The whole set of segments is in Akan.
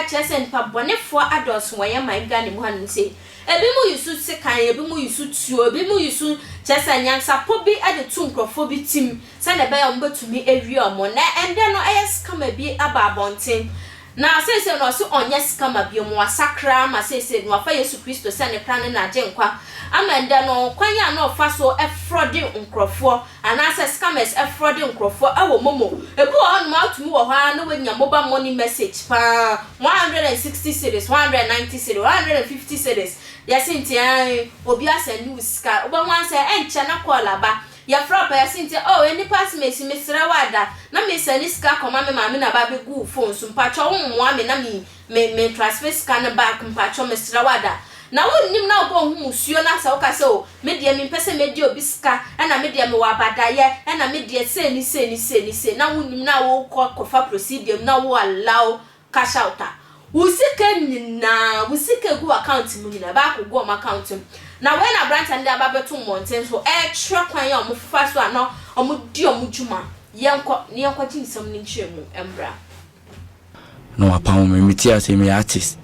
kyerɛ sɛ nnipa bɔnefoɔ adɔɔso wɔ yɛn man Ghana mu hanom sei. Ebinom use sekan, ebinom use tuo, ebinom use kyerɛ sɛ nyansapɔ bi de to nkurɔfoɔ bi tim sɛdeɛ ɛbɛyɛ a wɔbɛtumi awia wɔn. Na ɛndɛ no ɛyɛ scammer bi aba abɔnten na seesei no ɔse ɔnyɛ scammer bio, wasakra ama seesei no wafa Yesu Kristo sɛ ne kra ne n'agyenkwa ama ɛndɛ no kwan a na ɔfa so fraud nkurɔfoɔ anaasɛ scammers fraud nkurɔfoɔ ɛwɔ MoMo. Ebi wɔ hɔnom a wotumi wɔ hɔ ara na wanya mobile money message paa, 160 cedis, 190 cedis, 150 cedis, yɛse nti ɛn obi asɛnde wo sika. Wobɛhu ansɛ ɛnkyɛ na call aba, yɛfrɛ ɔpɛ, yɛse nti oh, nipa asɛm esi, mesrɛ wo ada na mesɛne sika kɔma me maame na ba bɛgu wo phone so, mpakyɛ wo mmoa me na me transfer sika no back, mpakyɛ mesrɛ wo ada. Na wonnim na wobɔ ho musuo na sɛ woka sɛ o, me deɛ mempɛ sɛ mɛdi obi sika, ɛna me deɛ mewɔ abadayɛ, ɛna me deɛ sei ni sei ni sei ni sei, na wonnim na wokɔ kɔfa procedure mu na wo allow cash out a, wo sika nyinaa, wo sika gu account mu nyinaa baako gu ɔmo account mu. Na wei na aberanteɛ no de aba bɛto mmɔnten so ɛɛkyerɛ kwan a ɔmo fa so a na ɔmo di ɔmo dwuma. Yɛnkɔ ne yɛnkɔgye nsɛm no nkyerɛ mu mbra. Na wapam me. Mete ase, meyɛ artist,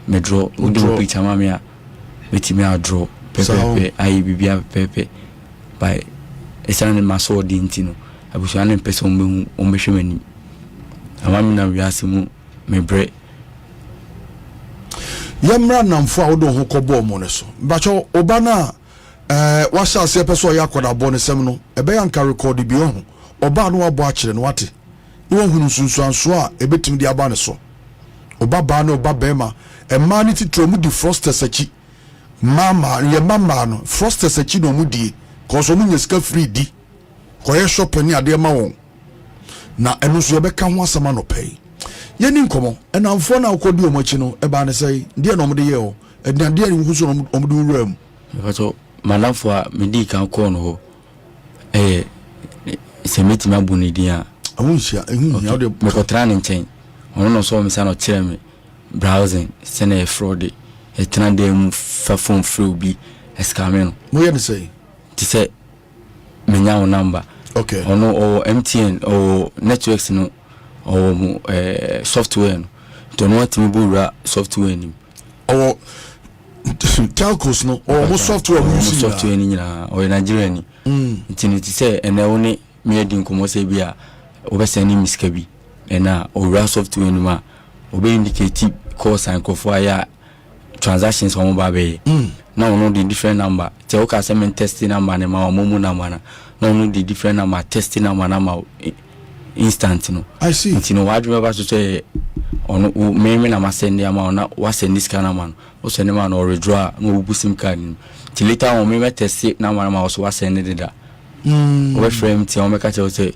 me draw. Wode wo picture ma me a, mɛtumi adraw pɛpɛpɛ, ayɛ biribia pɛpɛpɛ. But ɛsiane ma so ɔde nti no, abusua no mpɛ sɛ ɔmbɛhu, ɔmbɛhwɛ m'anim ama me nam wiase mu mebrɛ. Yɛmmra nnamfo a wode wo ho kɔbɔɔ mu no so. Mpakyɛ, ɔba no a wahyɛ aseɛ pɛ sɛ ɔyɛ akɔdabɔ ne sɛm no, ɛbɛyɛ anka record bi ɔho ɔbaa no wabɔ akyerɛ no, wate ne wahunu nsunsuansoɔ a ɛbɛtumi de aba ne so. Ɔba baa ne ɔba bɛrima, mmaa no titiri, ɔmo di fraudsters akyi. Mmaa mmaa yɛ mma mmaa no, fraudsters akyi na ɔmo die kɔsɔ ɔmo nya sika firi di kɔyɛ shopping ne adeɛ ma wɔn. Na ɛno nso yɛbɛka ho asɛm anɔpɛ yi. Yɛni nkɔmɔ, ɛnamfoɔ no a wokɔdi ɔmo akyi no, ɛbaa ne sɛ deɛ na ɔmo de yɛ hɔ ɛdinadeɛ ne wohu so na ɔmo de wura mu? Mepatɔ, madamfo a medii kan kɔɔ no hɔ, ɛyɛ sɛ mɛtumi abɔ ne din a? Ɛho nhyia, ɛho nhia wode. Mekɔtena ne nkyɛn, ɔno na ɔsɔ me sa na ɔkyerɛ me browsing sɛne yɛfrɛ de yɛtena dan mu fa phone frɛ obi ɛscam no. Moyɛ ne sɛ? Te sɛ menya wo number. Ɔno ɔwɔ MTN, ɔwɔ networks no, ɔwɔ mu software no, nti ɔno atumi bɔ wura software nim. Ɔwɔ telcos no, ɔwɔ mo software mo ɔwɔ use software no nyinaa. Ɔyɛ Nigeria ni. Nti no, te sɛ ɛnɛ wo ne meyɛ di nkɔmmɔ sɛ bi a wobɛsɛn ne me sika bi, ɛna ɔwura software no mu a, ɔbɛ indicate calls a nkurɔfoɔ ayɛ a, transactions a wɔn ba bɛyɛ. Na ɔno de different number sɛ woka sɛ men test number ne ma wɔn mu number na ɔno de different number test number na ma wo instant no. I see. Nti no, wadwuma ba so sɛ ɔno wo me na ma send ama wo na wa send sika na ma no, wo send ma no, ɔredraw a na ɔbubu SIM card no. Nti later on, me mɛ test number na ma wo so wa send deda. Wɔbɛfrɛ m tia, wɔbɛka kyerɛ wo sɛ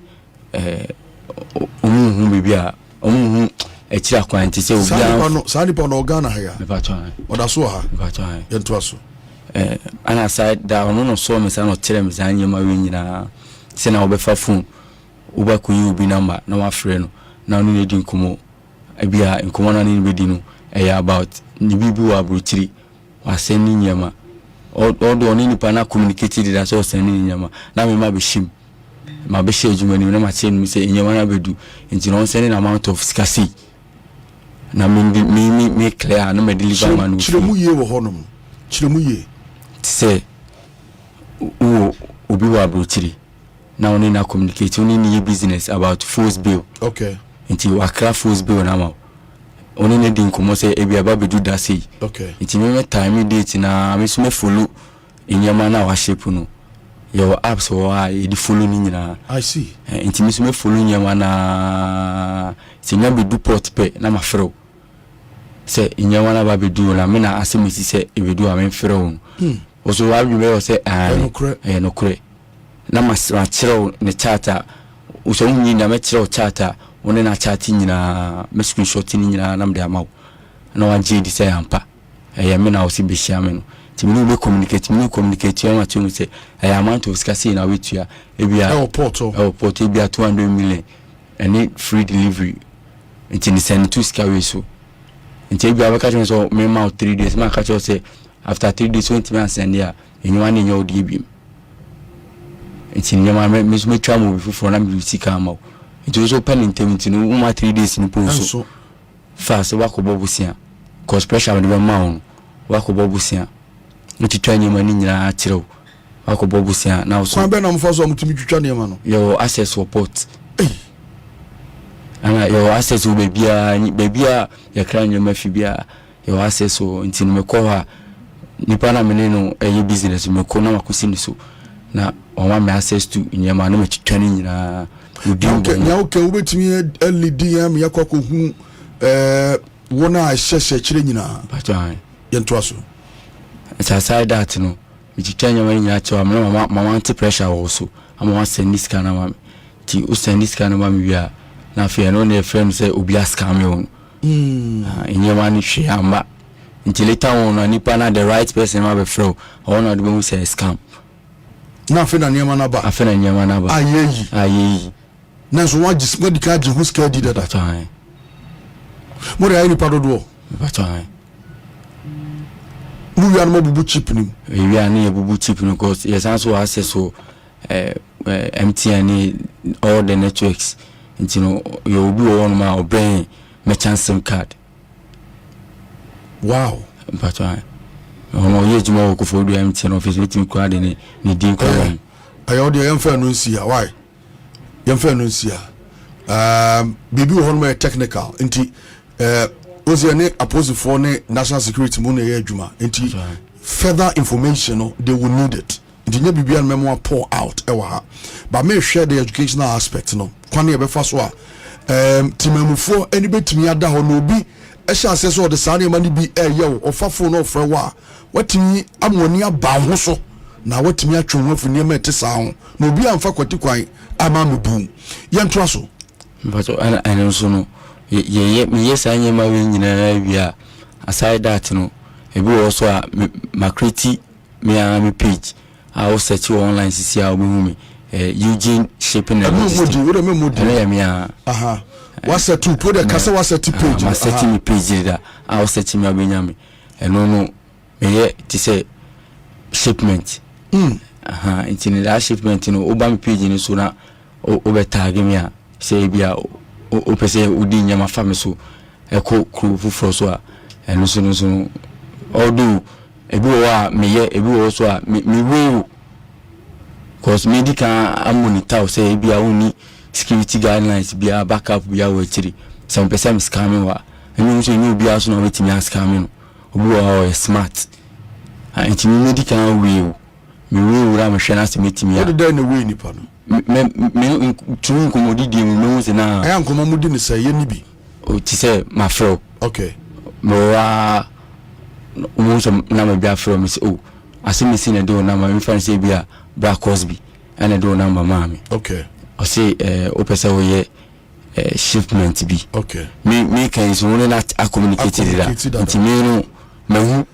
ɔmu nhu biribi a ɔmu nhu akyiri akwan, nti sɛ saa obiara nipa no, saa nipa no ɔghana ha ya? Mepatɔ an. Ɔda so wɔ ha? Mepatɔ an. Yɛntoa so. Ana saa da ɔno no sɔɔ me saa na ɔkyerɛ me saa nneɛma wei nyinaa, sɛ na wɔbɛfa phone, wobɛkɔyi obi number na wafrɛ no na ɔno ne di nkɔmmɔ. Ebi a nkɔmmɔ no ne no bɛdi no ɛyɛ about ne biribi wɔ aburokyiri, wasɛn ne nneɛma. Ɔdo ɔne nipa na communicate deda sɛ ɔsɛn ne nneɛma na mema bɛhyɛ mu, ma bɛhyɛ adwuma no mu na makyerɛ no mu sɛ nneɛma no abɛdu, nti na ɔnsɛn ne amount of sika sei na me clear a na ma deliver ma no. Kyerɛ mu yie wɔ hɔnom, kyerɛ mu yie. Te sɛ wowɔ obi wɔ aburokyiri na ɔne na communicate, ɔne ne yɛ business about false bill. Nti wakra false bill na ama wo, ɔne ne di nkɔmmɔ sɛ ebi aba bɛdu da sei. Nti me time date na me nso me follow nneɛma no a wahyɛ no. Yɛwɔ apps wɔ hɔ a yɛde follow no nyinaa. I see. Nti me nso me follow nneɛma naa sɛ nya bɛdu port pɛ na mafrɛ wo sɛ nneɛma no aba bɛdu na me na asɛm esi sɛ ɛbɛdu a memfrɛ wo no. Wo so wadwene bɛyɛ wo sɛ aane. Ɛyɛ nokorɛ. Ɛyɛ nokorɛ na makyerɛ wo ne chat a wo sɛ wonyi na mɛkyerɛ wo chat a wo ne na chat nyinaa, mɛ screenshot ne nyinaa na mede ama wo na wagye di sɛ ampa ɛyɛ me na wo sɛ bɛhyia me no. Nti mene wo bɛ communicate, mene wo communicate ama kyerɛ mu sɛ ɛyɛ amount of sika sei na wobɛtua ebia. Ɛwɔ port hɔ. Ɛwɔ port, ebia 200 million ɛne free delivery, nti ne send to sika wei so. Nti ebia wobɛka kyerɛ me sɛ mema wo 3 days, maka kyerɛ wo sɛ after 3 days wontumi ansend a, ɛnwuma no ɛnyɛ wo deɛ biom. Nti nneɛma me nso mɛtwa ma obi foforɔ na mede sika ama wo. Nti wo nso wopɛ ne ntɛm, nti no woma 3 days no po nso. Ɛnso. Fast woakɔbɔ bosea cause pressure a mede bɛma wo no woakɔbɔ bosea wotwitwa nneɛma no nyinaa kyerɛ wo woakɔbɔ bosea na wo so. Kwan bɛn na mofa so a motumi twitwa nneɛma no? Yɛwɔ access wɔ port. Ei! Ana yɛwɔ access wɔ baabiara baabiara yɛkra nneɛma fi biara yɛwɔ access wɔ nti no mekɔ hɔ a nipa na me ne no ɛyɛ business mekɔ na makɔsi ne so na wama me access to nneɛma na matwitwa no nyinaa. Odi nkɔmmɔ. Nea woka wobɛtumi alidi yɛn ama yɛakɔ akɔhu eh, wɔn a ɛhyɛhyɛ akyire nyinaa. Yɛntoa so. Nti aside that no, metwitwa nneɛma no nyinaa kyerɛ wo na mama mama nte pressure wɔ wo so ama wasɛnde sika no ama me. Nti wosɛnde sika no ma me wie a, na afei ɛno na yɛfrɛ no sɛ obi ascam wo no. Mm. Ah, nneɛma no hwee amma. Nti later on no nipa na the right person ma bɛfrɛ wo, ɔwɔ na ɔde bɛhu sɛ scam. Na afei na nneɛma no aba. Afei na nneɛma no aba. A yɛyi. A yɛyi. Nanso wɔagye wɔadi kan agye ho sika adi dada. Mpatɔ han. Mo de ayɛ nipa dodoɔ. Mpatɔ han. Mo wia no mo abubu chip no mu. Ewia no yɛ bubu chip no cause yɛsan so wɔ access wɔ ɛɛ eh, MTN ne all the networks nti no yɛ obi wɔ hɔnom a ɔbɛn merchant sim card. Wow. Mpatɔ an. Ɔno ɔyɛ adwuma wɔ Koforidua MTN office metumi kura de ne ne din kura wɔn. Ɛyɛ ɔdeɛ yɛmfa ɛno nsi ha why yɛmfa ɛno nsi ha um, biribi wɔ hɔ nom yɛ technical nti uh, wosi ɛne apolisifoɔ ne national security mu na ɛyɛ adwuma nti further information no they will need it. Nti nyɛ biribiara na mɛma pour out ɛwɔ ha but mehwɛ the educational aspect no kwan a yɛbɛfa so a um, temamufoɔ ani bɛtumi ada hɔ na obi ɛhyɛ aseɛ sɛ ɔde saa nneɛma no bi ɛyɛ wo ɔfa phone na ɔfrɛ wo a watumi ama w'ani aba wo ho so na watumi atwe ho afiri nneɛma ɛte saa ho na obi amfa kwati kwan ama amebu yɛntoa so. Mpatsɔ ɛna ɛno nso no yɛyɛ meyɛ saa nneɛma wei nyinaa wie a aside that no ebi wɔ hɔ so a me makreti me ara me page a wo search wɔ online sisi a wobɛhu me eh, Eugene Shipping and Logistics ɛno yɛ me ara wasɛte wo de kasa wasɛte page no masɛte me page da a wo search me a wobɛnya me ɛno no meyɛ te sɛ shipment mm. Aha, nti no that shipment no woba me page no so na wobɛ tag me a sɛ ebi a wopɛ sɛ wodi nneɛma fa me so ɛkɔ kuro foforɔ so a ɛno so no so no although ebi wɔ hɔ a meyɛ ebi wɔ hɔ so a me me wei o cause me di kan amonita wo sɛ ebi a wonni security guidelines biara backup biara wɔ akyiri sɛ mepɛ sɛ me scam wɔ a ɛno nso ɛnyɛ obiara so na ɔbɛtumi ascam no obi wɔ hɔ a ɔyɛ smart nti me me di kan wei o. Me wei wura mehwɛ na sɛ mɛtumi a. Wode dɛn na wei nipa no? Me me tumi nkɔmmɔdidie mu mehu sɛ na. Ɛyɛ nkɔmmɔ mu di ne sɛ yɛ ni bi. O te sɛ mafrɛ wo. Okay. Mewɔ a wohu sɛ nama bi afrɛ me sɛ o asɛm si na ɛde wo nama mefa no sɛ bi a Bra Cosby ɛna ɛde wo namba maa me. Okay. Ɔse ɛɛ wopɛ sɛ woyɛ eh, shipment bi. Okay. Me me kan so wo ne na a communicate deda. Nti me no mahu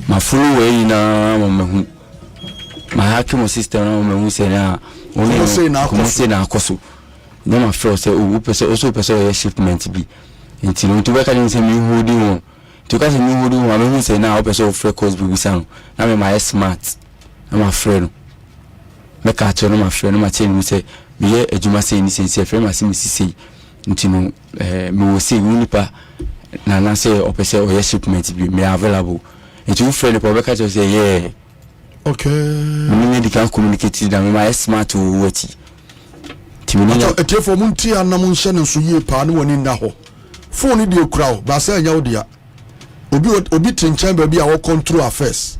ma follow wɔ nyinaa ma mahu ma hack mo system na ma mahu sɛ na wo ne no kɔmɔ se na akɔ so. Na ma feel sɛ o wopɛ sɛ o so wopɛ sɛ ɔyɛ shipment bi. Nti no nti wobɛka kyerɛ me sɛ me holding on. Nti woka sɛ me holding on a mehu sɛ na wopɛ sɛ wofrɛ Cosby bisa no na me ma yɛ smart na ma frɛ no. Mɛka akyerɛ no mafrɛ no makyerɛ no mu sɛ meyɛ adwuma sei ne sei nti ɛfrɛ me ase mesi sei nti no eh, mewɔ sei wo nipa na anaasɛ ɔpɛ sɛ ɔyɛ shipment bi meyɛ available nti wofrɛ nipa ɔbɛka kyerɛ sɛ yɛɛ okay mene ne di kan communicate da mema yɛ smart wɔ wo akyi nti mene ne atiefoɔ mo ntie anam nhyɛ no nso yie paa ne w'ani nna hɔ phone deɛ kura wo baasa ɛnyɛ wo dea Obi obi te nkyɛn baabi a ɔcontrol affairs,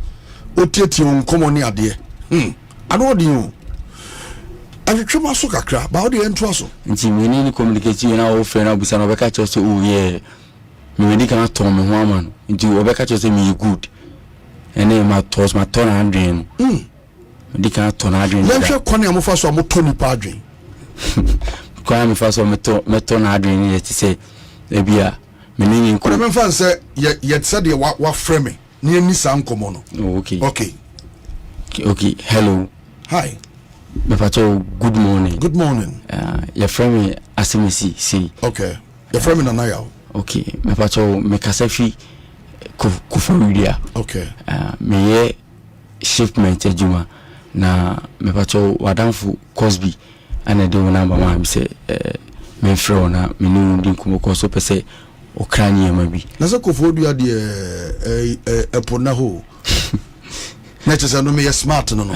otietie wo nkɔmɔ ne adeɛ. Hmm, ano ɔden o. Ɛtwetwe ma so kakra, ba wode yɛntoa so. Nti me ne no communicate wie na wofrɛ no abusa no ɔbɛka kyerɛ sɛ oh yeah me medi kan atɔn me ho ama no nti ɔbɛka kyerɛ sɛ meyɛ good ɛne matɔ matɔ n'adwene no. Mm. Medi kan atɔ n'adwene dada. Yɛnhwɛ kwan a mofa so a motɔ nipa adwene. Kwan a mefa so a metɔ mɛtɔ n'adwene no yɛ te sɛ ebi a me ne ne nkɔ. Ɔdɛ memfa nsɛ yɛ yɛ sɛdeɛ wa wafrɛ me na yɛnni saa nkɔmmɔ no. Oh, okay. Okay. Okay, hello. Hi. Mepakyɛ good morning. Good morning. Uh, yɛfrɛ me Asemesi sei. Okay. Yɛfrɛ me Nana Yaw. Okay. Mepakyɛ mekasa fi Koforidua. Okay. Uh, meyɛ shipment adwuma na mepakyɛw w'adamfo Cosby ɛna ɛde wo namba maa me sɛ ɛɛ memfrɛ wo na me ne wo di nkɔmmɔ kɔ so pɛ sɛ wokra nneɛma bi. Na sɛ kofoɔ dua deɛ ɛpo nna hɔ o. Na kyerɛ sɛ no meyɛ smart no no.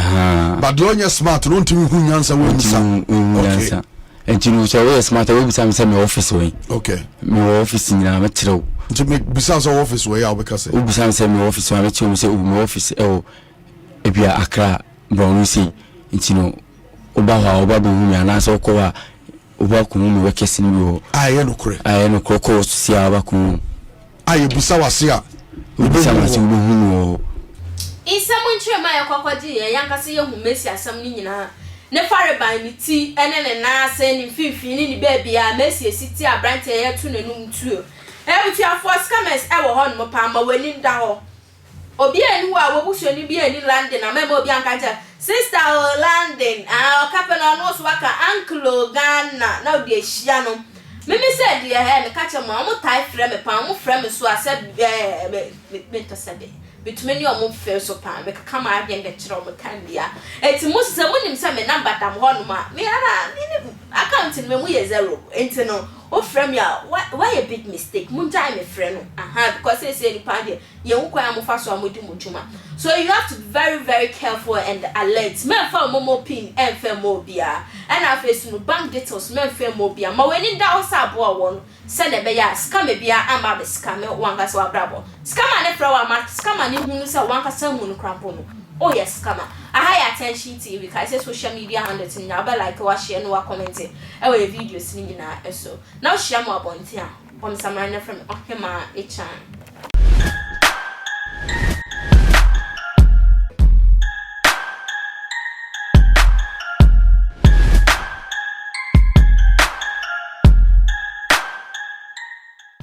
But deɛ ɔnyɛ smart no ɔntumi hu nyansa wɔ nsa. Ɔntumi hu nyansa. Nti no sɛ woyɛ smart a wobisa me sɛ mewɔ office wɔ he. Okay. Mewɔ office nyinaa mɛkyerɛ wo. Nti mebisa sɛ wɔ office wɔ he a wobɛka sɛ? Wobisa me sɛ mewɔ office wɔ he a mɛkyerɛ wo sɛ mewɔ office ɛwɔ ebia Accra borɔno sei. Nti no woba hɔ a woba bɛhu me anaasɛ wokɔ hɔ a Woba kɔhu me workers no bi wɔ hɔ. A ɛyɛ nokorɛ. A ɛyɛ nokorɛ kɔ wɔ so sie a woba kɔhu no. A yɛbisa wo ase a, wobɛhu me wɔ hɔ. Wobɛhu me wɔ hɔ. Nsɛm nkyerɛmu a yɛkɔ kɔgyee yɛn ankasa yɛhu Mercy asɛm no nyinaa, ne farebae, ne ti ne ne nan ase, ne mfimfini ne ne baabiara, Mercy asi ti aberanteɛ a yɛto n'anum tuo. Abusuafoɔ, scammers wɔ hɔnom paa, ma w'ani nda hɔ. Obiaa nni hɔ a w'abusuani biaa nni London a mɛma obi anka nkyerɛ sister o London ah ɔka pɛ na ɔno nso waka uncle o Ghana na ɔde ahyia no me me sɛ deɛ eh meka kyerɛ mo a ɔmo tae frɛ me paa ɔmo frɛ me so a sɛ eh me me mentɔ sɛ de metumi ne ɔmo fɛ so paa mekeka m'adwene de kyerɛ ɔmo time biaa eti mo sɛ mo nim sɛ me number da mo hɔ nom a me ara me ne account no me mu yɛ zero nti no wo frɛ me a wa wayɛ big mistake mo ngyae me frɛ no ahaa because seesei nipa deɛ Yɛn kwan a mofa so a modi mo dwuma. So you have to be very very careful and alert. Mɛmfa wo momo pin ɛmfa mma obiara. Ɛna afei so no bank details mɛmfa mma obiara. Ma w'ani nda hɔ sɛ aboa ɔwɔ no sɛnea ɛbɛyɛ a scammer biara amma abɛscame w'ankasa w'abrabɔ. Scammer no frɛ wo a ma scammer no nhunu sɛ w'ankasa mmu no koraa mpo no woyɛ scammer. Aha yɛ Attention TV. Kae sɛ social media handles no nyinaa wobɛ like, woashare ne woacommente ɛwɔ yɛn videos no nyinaa so. Na wohyia me wɔ abɔnten a, bɔ me samina na frɛ me Ɔhemaa Ekyan.